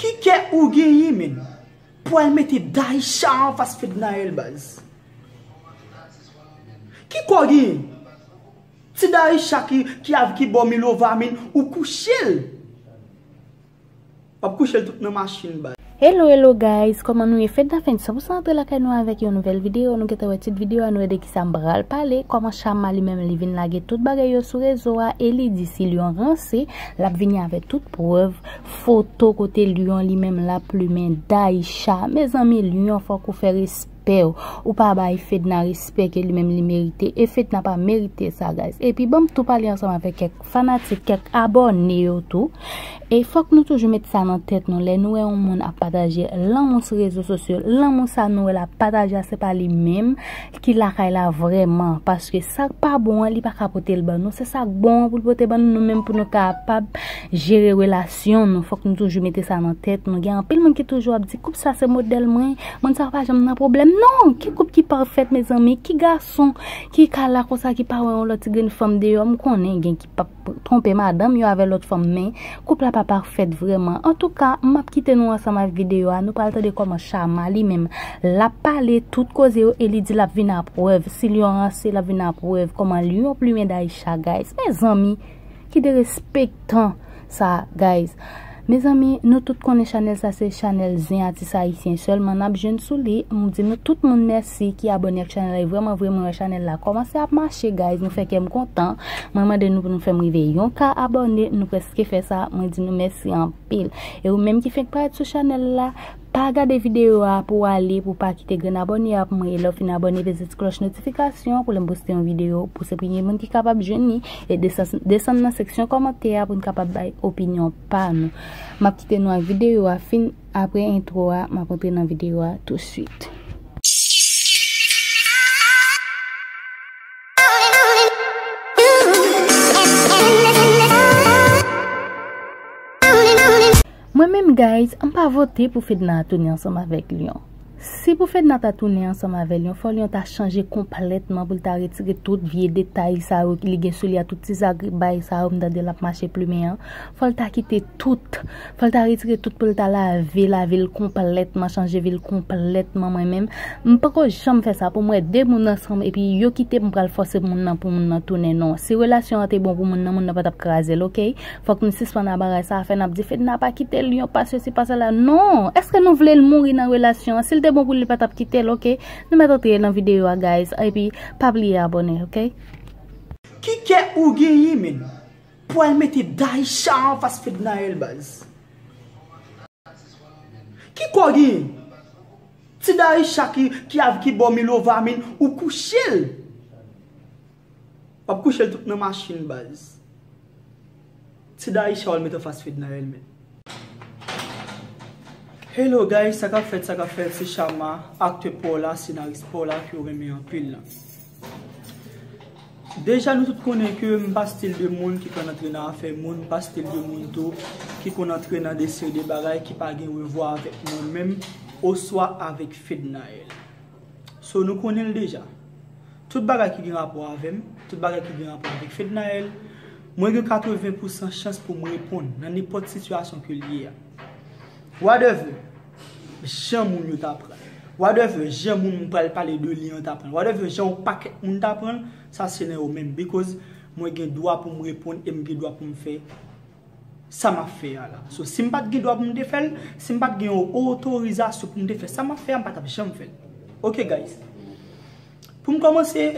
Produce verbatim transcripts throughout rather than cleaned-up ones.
Ki kè ou genyen, menn? Pou al mete Daïsha anfas Fednaelle, baz. Ki kè w genyen? Ti Daïsha ki, ki av-, ki ba w Milova, menn, ou kouche l. W ap kouche l tout nan machin, baz. Hello, hello guys, kòman nou ye? Fedna Fenn san pou san antre lakay nou avèk yon nouvèl videyo. Nou gentan wè tit videyo a, nou wè de kisa m pral pale. Kòman Shama li menm li vin lage tout bagay yo sou rezo a e li di si Lion ranse, l ap vini avèk tout prèv, foto kote Lion li menm l ap plimen Daïsha. Mezanmi, Lion, fòk ou fè respè w. Ou pa bay Fedna respè ke li menm li merite. E Fedna pa merite sa, guys. Epi ban m tou pale ansanm avèk kèk fanatik, kèk abòne yo tou. E fòk nou toujou met sa nan tèt nou. Lè nou wè yon moun ap pataje lanmou sou rezo sosyo, lanmou sa nou wè l ap pataje a, se pa li menm ki lakay la vrèman. Paske sa k pa bon an, li pa ka pote l ban nou. Se sa k bon an pou l pote ban nou, nou menm pou nou kapab jere relasyon nou. Fòk nou toujou mete sa nan tèt nou. Gen anpil moun ki toujou ap di, "Koup sa se modèl mwen, moun sa pa janm nan pwoblèm." Non! Ki koup ki pafèt, mezanmi? Ki gason ki ka la konsa, ki pa wè yon lòt ti grenn fanm deyò? M konnen gen ki p ap twonpe madanm yo avè lòt fanm, men koup la pa pafèt vrèman. Antouka, m ap kite nou ansanm ak videyo a. Nou pral tande kòman Shama li menm l ap pale tout koze yo e li di l ap vin a prèv. Si Lion ranse, l ap vin a prèv. Kòman Lion plimen Daïsha, guys. Mezanmi, ki derespektan sa, guys. Mezanmi, nou tout konnen chanèl sa se chanèl zen atis ayisyen sèlman n ap jwenn sou li. M di nou tout moun mèsi ki abòne ak chanèl la. E vrèman vre, mwen wè chanèl la kòmanse ap mache, guys. Nou fè kè m kontan. Mwen mande nou pou nou fè m rive yon ka abòne. Nou prèske fè sa. Mwen di nou mèsi anpil. E ou menm ki fenk parèt sou chanèl la, pa gade videyo a pou w ale, pou w pa kite grenn abòne a pou mwen. E lè w fin abòne, peze ti klòch notifikasyon pou lè m poste yon videyo, pou se premye moun ki kapab jwenn li. E desann, desann nan seksyon kòmantè a pou n kapab bay opinyon pa nou. M ap kite nou ak videyo a fin apre entwo a, m ap antre nan videyo a touswit. Mwen menm, guys, m pa vote pou Fedna tounen ansanm avèk Lion. Si pou Fedna ta tounen ansanm avè Lion, fò Lion ta chanje konplètman pou l ta retire tout vye detay sa yo li gen sou li a, tout ti zagri bay sa yo m tande l ap mache plimen an. Fò l ta kite tout. Fò l ta retire tout pou l ta lave, lave l konplètman, chanje vi l konplètman. Mwen menm, m poko janm fè sa pou m wè de moun ansanm epi yo kite m pral fòse moun nan pou moun nan tounen. Non. Si relasyon an te bon pou moun nan, moun nan pa t ap kraze l, oke? Fòk nou sispann a bagay sa a fè n ap di Fedna pa kite Lion pa sesi pa sela. Non! Èske nou vle l mouri nan relasyon an? Si l te bon pou li, li pa t ap kite l, oke? Nou mèt antre nan videyo a, guys. Epi, pa bliye abòne, oke? Ki kè ou genyen, menn? Pou al mete Daïsha anfas Fednaelle, baz. Ki kè w genyen? Ti Daïsha ki, ki av-, ki ba w Milova, menn, ou kouche l. W ap kouche l tout nan machin, baz. Ti Daïsha w al met anfas Fednaelle, menn. Hello guys, sa k ap fèt, sa k ap fèt, se Shama, aktè pa w la, senaris pa w la ke w renmen anpil la. Deja nou tout konnen ke m pa stil de moun ki konn antre nan afè moun, m pa stil de moun tou ki konn antre nan de seri de bagay ki pa gen revwa avèk mwen menm oswa avèk Fednaelle. So nou konnen l deja. Tout bagay ki gen rapò avè m, tout bagay ki gen rapò avèk Fednaelle, mwen gen katreven pousan chans pou m reponn nan nenpòt sitiyasyon ke l ye a. Whatever jan moun yo ta pran l, whatever jan moun pral pale de li an ta pran l, whatever jan yon pakèt moun ta pran l, sa se nan yo menm. Because mwen gen dwa pou m reponn e m gen dwa pou m fè sa m ap fè a la. So, si m pa t gen dwa pou m te fè l, si m pa t gen yon otorizasyon pou m te fè sa m ap fè a, m pa t ap janm fè l. Ok, guys. Pou m kòmanse,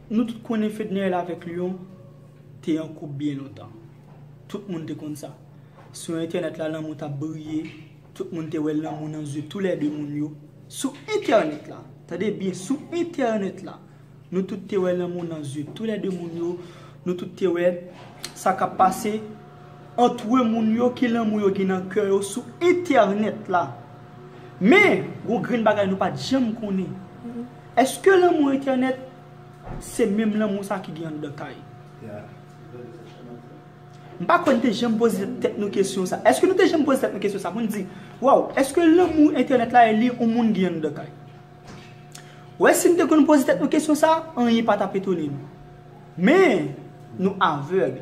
nou tout konnen Fednaelle avèk Lion te an koup byen lontan. Tout moun te konn sa. Sou entènèt la, lanmou t ap briye. Tout moun te wè lanmou nan zye toulède moun yo. Sou entènèt la. Tande byen, sou entènèt la. Nou tout te wè lanmou nan zye toulède moun yo. Nou tout te wè sa k ap pase ant moun yo, ki lanmou yo gen nan kè yo sou entènèt la. Men, gon grenn bagay nou pa t janm konnen. Èske lanmou entènèt se menm lanmou sa ki gen anndan kay? M pa kwè n te janm poze tèt nou kesyon sa. Èske nou te janm poze tèt nou kesyon sa pou n di, waw, èske lanmou entènèt la e li yon moun gen anndan kay? Wè, si n te konn poze tèt nou kesyon sa, anyen pa t ap etone nou. Men, nou avèg.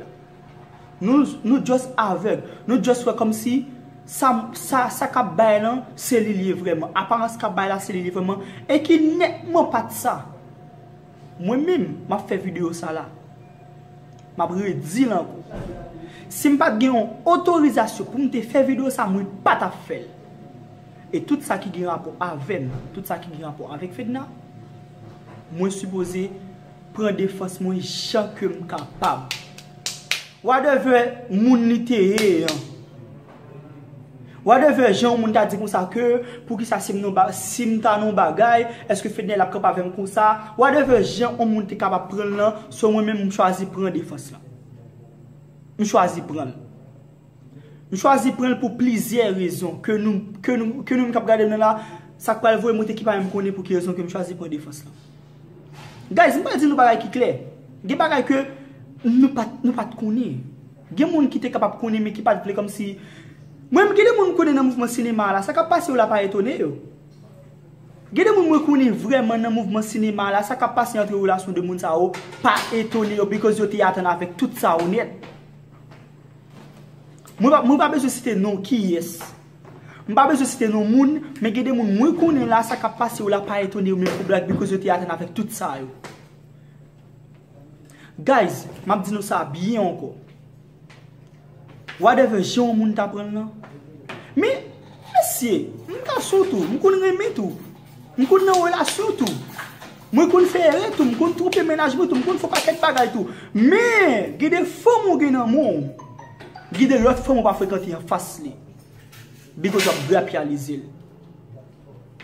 Nou, nou just avèg. Nou just wè kòmsi Sa, sa, sa k ap bay lan, se li l ye vrèman. Aparans k ap bay la, se li l ye vrèman. E ki nètman pa t sa. Mwen menm, m ap fè videyo sa la. M ap redi l ankò. Si m pa t gen yon otorizasyon pou m te fè videyo sa, mwen pa t ap fè l. E tout sa ki gen rapò avè m, tout sa ki gen rapò avèk Fedna, mwen sipoze pran defans mwen jan ke m kapab. Whatever moun li te ye an. Whatever jan yon moun ta di konsa ke, poukisa si m nan ba-, si m ta nan yon bagay, èske Fedna ap kanpe avè m konsa? Whatever jan yon moun te kapab pran l lan, so mwen menm m chwazi pran defans lan. M chwazi pran l. M chwazi pran l pou plizyè rezon ke nou, ke nou, ke nou menm k ap gade m nan la, sa k pral voye monte ki pa menm konnen pou ki rezon ke m chwazi pran defans lan. Guys, m pral di nou bagay ki klè. Gen bagay ke nou pa t, nou pa t konnen. Gen moun ki te kapab konnen, men ki pa t vle kòmsi. Mwen menm, gen de moun m konnen nan mouvman sinema a la, sa k ap pase yo la pa etone yo. Gen de moun mwen konnen vrèman nan mouvman sinema a la, sa k ap pase antre relasyon de moun sa yo pa etone yo, because yo te atann avèk tout sa yo nèt. Mwen pa, mwen pa bezwen site non kiyès. M pa bezwen site non moun, men gen de moun mwen konnen la, sa k ap pase yo la pa etone yo menm pou blag, because yo te atann avèk tout sa yo. Guys, m ap di nou sa byen ankò. Whatever jan yon moun ta pran l lan. Men, mesye, m gason tou, m konn renmen tou. M konn nan relasyon tou. Mwen konn fè erè tou, m konn twonpe mennaj mwen tou, m konn fè pakèt bagay tou. Men, gen de fanm ou gen nan men w, gen de lòt fanm ou pa frekante anfas li. Because w ap grapyalize l.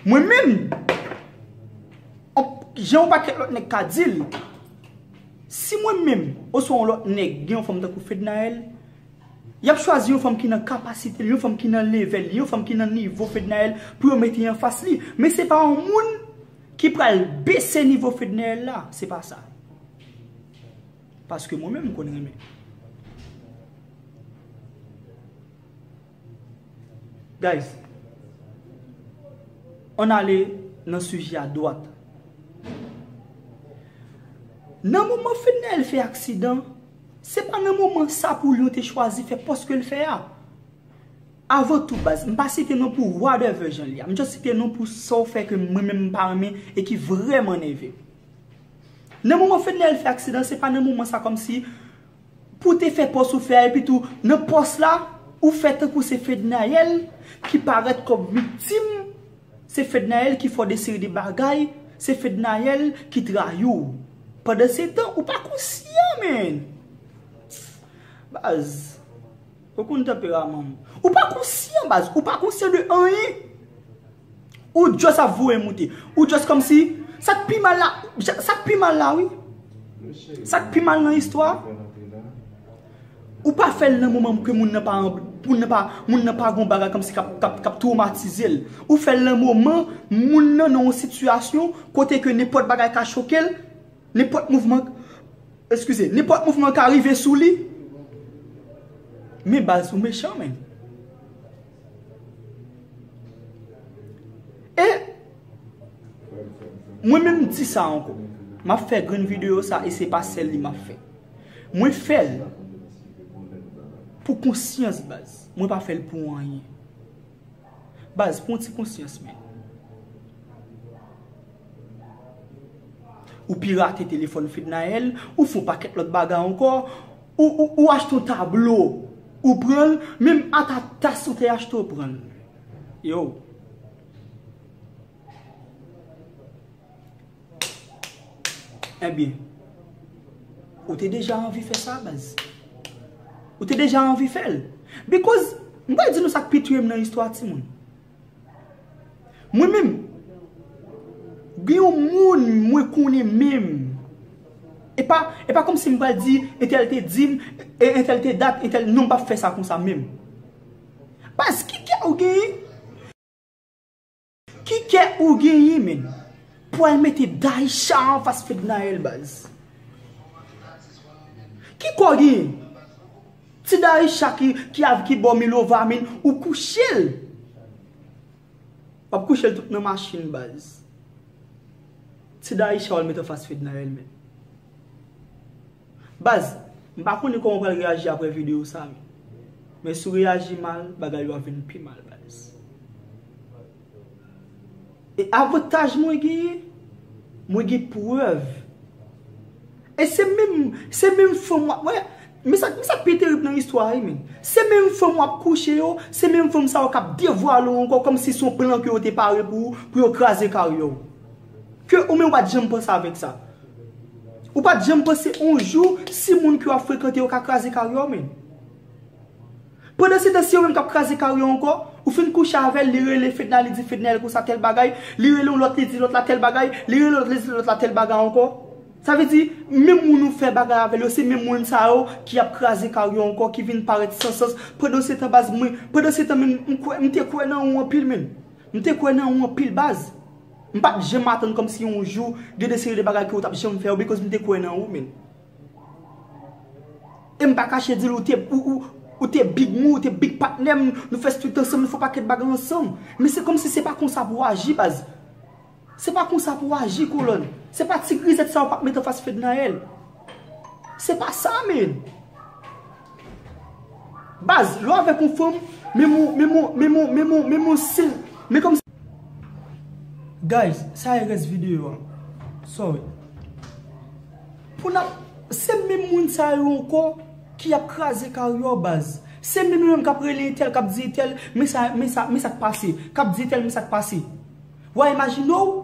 Mwen menm, on, jan yon pakèt lòt nèg ka di l, si mwen menm, oswa yon lòt nèg, gen yon fanm tankou Fednaelle, y ap chwazi yon fanm ki nan kapasite l, yon fanm ki nan level li, yon fanm ki nan nivo Fednaelle pou yo mete anfas li. Men se pa yon moun ki pral bese nivo Fednaelle la. Se pa sa. Paske mwen menm, m konn renmen. Guys, ann ale nan sijè a dwat. Nan moman Fednaelle fè aksidan, se pa nan moman sa pou li yo te chwazi fè pòs ke l fè a. Avan tou, baz, m pa site non pou whatever jan li a. M just site non pou sa w fè ke mwen menm m pa renmen e ki vrèman nève m. Nan moman Fednaelle fè aksidan, se pa nan moman sa kòmsi pou te fè pòs ou fè a, epi tou, nan pòs la, ou fè tankou se Fednaelle ki parèt kòm viktim, se Fednaelle ki fè w de seri de bagay, se Fednaelle ki trayi w. Pandansetan, ou pa konsyan, men. Baz, ou konn tanperaman m. Ou pa konsyan, baz, ou pa konsyan de anyen. Ou just ap voye moute. Ou just kòmsi, sa k pi mal la, sa k pi mal la, wi. Sa k pi mal nan istwa, ou pa fè l nan moman ke moun nan pa, moun nan pa, moun nan pa gon bagay kòmsi k ap, k ap, k ap twomatize l. Ou fè l nan moman moun nan nan yon sitiyasyon kote ke nenpòt bagay ka choke l, nenpòt mouvman, eskize, nenpòt mouvman ka rive sou li. Men baz, ou mechan, men. E mwen menm m di sa ankò. M ap fè grenn videyo sa e se pa sèl li m ap fè. Mwen fè l pou konsyans, baz. Mwen pa fè l pou anyen. Baz, pran ti konsyans, men. Ou pirate telefòn Fednaelle, ou fè yon pakèt lòt bagay ankò, ou, ou, ou achte yon tablo, ou pran l, menm atatas ou te achte, ou pran l. Yo. Ebyen, ou te deja anvi fè sa, baz. Ou te deja anvi fè l. Because, m pral di nou sa k pi touye m nan istwa, timoun. Mwen menm, gen yon moun mwen konnen menm. E pa, e pa kòmsi m pral di, entèl te di m, e entèl te dat, entèl, non, m p ap fè sa konsa menm. Baz, ki kè ou genyen? Ki kè ou genyen, menn? Pou al mete Daïsha anfas Fednaelle, baz. Ki kè w genyen? Ti Daïsha ki, ki av-, ki ba w milova, menn, ou kouche l. W ap kouche l tout nan machin, baz. Ti Daïsha w al mete anfas Fednaelle, menn. Baz, m pa konnen kòman w pral reyaji apre videyo sa, men. Men si w reyaji mal, bagay yo ap vin pi mal, baz. E avantaj mwen genyen, mwen gen prèv. E se menm, se menm fanm w ap, wè, men sa, men sa k pi terib nan istwa a, wi, men. Se menm fanm w ap kouche yo, se menm fanm sa yo k ap devwale w ankò, kòmsi se yon plan ke yo te pare pou ou, pou yo kraze karyè w. Ke ou menm ou pa t janm panse avèk sa. Ou pa t janm panse yon jou, si moun ke w ap frekante yo ka kraze karyè w, men. Pandan se tan, se yo menm k ap kraze karyè w ankò, ou fin kouche avè l, li rele Fednaelle, li di Fednaelle konsa tèl bagay, li rele yon lòt, li di lòt la tèl bagay, li rele lòt, li di lòt la tèl bagay ankò. Sa vle di, menm moun ou fè bagay avè l yo, se menm moun sa yo ki ap kraze karyè w ankò, ki vin parèt san sans. Pandan se tan, baz, mwen, pandan se tan, menm, m kwè, m te kwè nan ou anpil, menm. M te kwè nan ou anpil, baz. M pa t janm atann kòmsi yon jou, gen de seri de bagay ke w t ap janm fè yo, because m te kwè nan ou, menm. E m pa kache di l, ou te, ou, ou, ou te big mwen, ou te big patnè m, nou fè street ansanm, nou fè yon pakèt bagay ansanm. Men se kòmsi se pa konsa pou w aji, baz. Se pa konsa pou w aji, kolòn. Se pa ti grizèt sa yo k ap met anfas Fednaelle. Se pa sa, men. Baz, lè w avèk yon fanm, men mon, men mon, men mon, men mon, men mon sil, men kòmsi Guys, sa e rès videyo a. Sorry. Pou n ap, se menm moun sa yo ankò ki ap kraze karyè w, baz. Se menm yo menm k ap rele entèl, k ap di entèl, men sa, men sa, men sa k pase. K ap di entèl, men sa k pase. W a imajine w?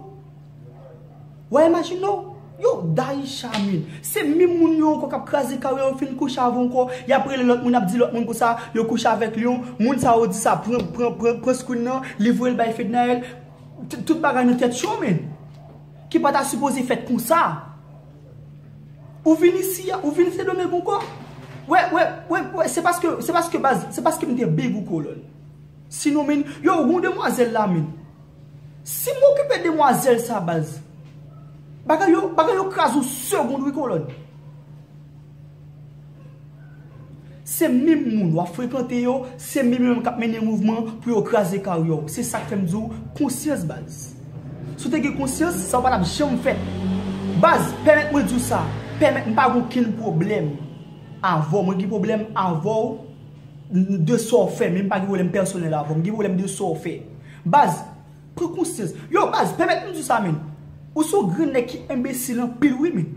W a imajine w? Yo, Daïcha, men. Se menm moun yo ankò k ap kraze karyè yo, fin kouche avè w ankò. Y ap rele lòt moun, ap di lòt moun konsa, yo kouche avèk Lion. Moun sa yo di sa, pran, pran, pran, pran screen nan, li voye l bay Fednaelle. T-, tout bagay nan tèt cho, men. Ki pa ta sipoze fèt konsa. Ou vin isi a, ou vin Sendomeng ankò. Wè, wè, wè, wè, se paske, se paske baz, se paske m te big ou kolòn. Sinon, men, yo, gon demwazèl la, men. Si m okipe demwazèl sa, baz, bagay yo, bagay yo kraze yon segond, wi, kolòn. Se menm moun w ap frekante yo, se menm yo menm k ap mennen mouvman pou yo kraze karyè w. Se sa k fè m di w, konsyans, baz. Si w te gen konsyans, sa w pa t ap janm fèt. Baz, pèmèt mwen di w sa. Pèmèt m pa gen okenn pwoblèm avè w. Mwen gen pwoblèm avè w de sa w fè, men m pa gen pwoblèm pèsonèl avè w. M gen pwoblèm de sa w fè. Baz, pran konsyans. Yo, baz, pèmèt m di w sa, men. Ou se yon grenn nèg ki enbesil anpil, wi, men.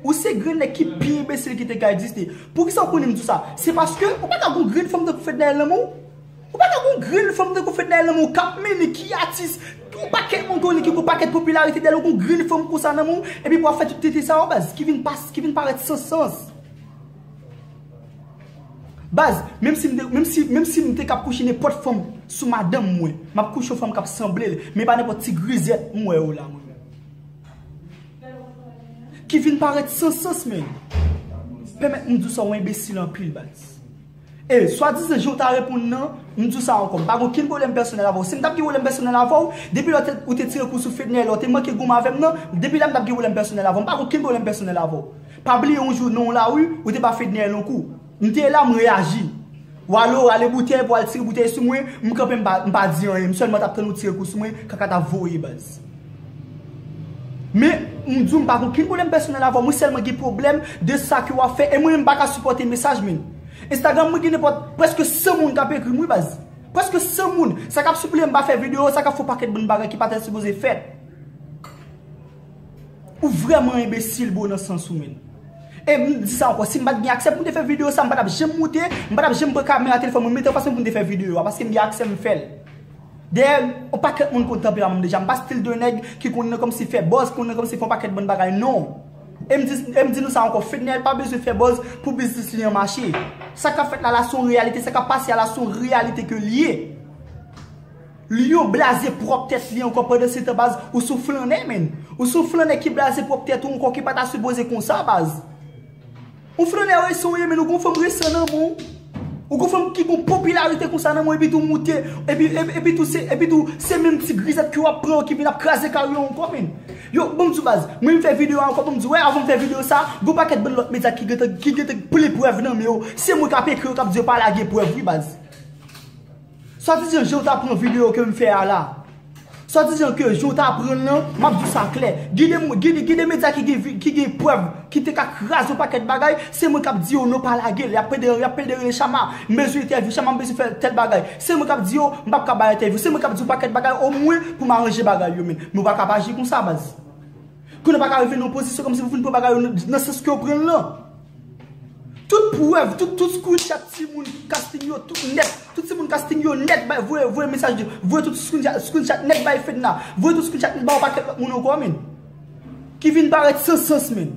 Ou se grenn nèg ki pi enbesil ki te ka egziste. Poukisa w konnen m di w sa? Se paske ou pa ka gon grenn fanm tankou Fednaelle nan men w. Ou pa ka gon grenn fanm tankou Fednaelle nan men w k ap mennen, ki atis, ki yon pakèt moun konnen, ki gon pakèt popilarite dèyè l, ou gon grenn fanm konsa nan men w, epi pou w ap fè tout tete sa yo, baz, ki vin pas, ki vin parèt san sans. Baz, menm si m te, menm si, menm si m te ka kouche nenpòt fanm sou madanm mwen, m ap kouche yon fanm k ap sanble l, men pa nenpòt ti grizèt m wè yo la, mwen menm. Ki vin parèt san sans, men. Pèmèt m di w sa, w enbesil anpil, baz. E, swadizan jan w ta reponn nan, m di w sa ankò, m pa gen okenn pwoblèm pèsonèl avè w. Si m t ap gen pwoblèm pèsonèl avè w, depi lè w te, ou te tire kou sou Fednaelle, ou te manke goumen avè m nan, depi la m t ap gen pwoblèm pèsonèl avè w. M pa gen okenn pwoblèm pèsonèl avè w. Pa bliye yon jou nan lari, ou te ba Fednaelle yon kou. M te la, m reyaji. W ale, w rale boutèy, pou w al tire boutèy sou mwen, m kanpe, m pa, m pa di anyen. M sèlman t ap tann ou tire kou sou mwen, kaka t ap voye, baz. Men, m di w, m pa gen okenn pwoblèm pèsonèl avè w, mwen sèlman gen pwoblèm de sa ke w ap fè, e mwen menm m pa ka sipòte mesaj, men. Instagram mwen gen nenpòt, prèske san moun k ap ekri m, wi, baz. Prèske san moun. Sa k ap sipliye m pa fè videyo, sa k ap fè yon pakèt bann bagay ki pa t sipoze fèt. Ou vrèman enbesil, bro, nan sans ou, men. E m di sa ankò, si m pa t gen aksè pou m te fè videyo sa, m pa t ap janm moute, m pa t ap janm pran kamera telefòn mwen, mete anfas mwen pou m te fè videyo a, paske m gen aksè m fè l. Dayè, yon pakèt moun konn tanperaman m deja, m pa stil de nèg ki konn nan kòmsi fè buzz, konn nan kòmsi fè yon pakèt bann bagay, non. E m di, e m di nou sa ankò, Fednaelle pa bezwen fè buzz pou biznis li an mache. Sa k ap fèt la, la se yon reyalite, sa k ap pase a la se yon reyalite ke l ye. Lion blaze pwòp tèt li ankò pandan se tan, baz, ou se yon flannè, men. Ou se yon flannè ki blaze pwòp tèt ou ankò ki pa ta sipoze konsa, baz. Yon flannè resan w ye, men ou gon fanm resan nan men w. Ou gon fanm ki gon popilarite konsa nan men w, epi tou moute, epi, epi, epi tou se, epi tou se menm ti grizèt ke w ap pran yo ki vin ap kraze karyè w ankò, men. Yo, ban m di w, baz, mwen m fè videyo a ankò, ban m di w, wè, avan m fè videyo sa, gon pakèt bann lòt medya ki gentan, ki gentan plen prèv nan men yo. Se mwen k ap ekri yo, k ap di yo pa lage prèv, wi, baz. Swadizan jan w ta pran videyo ke m fè a la. Swadizan ke jan w ta pran l lan, m ap di w sa klè. Gen de, gen de, gen de medya ki gen, ki gen prèv, ki te ka kraze yon pakèt bagay, se mwen k ap di yo non pa lage l. Y ap plede, y ap plede rele Chama, m bezwen entèvyou Chama, m bezwen fè tèl bagay. Se mwen k ap di yo, m p ap ka bay entèvyou. Se mwen k ap di yon pakèt bagay omwen pou m aranje bagay yo, men. Men w pa ka pa aji konsa, baz. Kounye a w pa ka rive nan yon pozisyon kòmsi pou w vin pran bagay yo nan, nan sans ke w pran l lan. Tout prèv, tout, tout screenshot timoun casting yo, tout nèt, tout timoun casting yo nèt, bay, voye, voye mesaj, voye tout screenshot, screenshot nèt bay Fedna, voye tout screenshot nèt bay yon pakèt lòt moun ankò, men. Ki vin parèt san sans, men.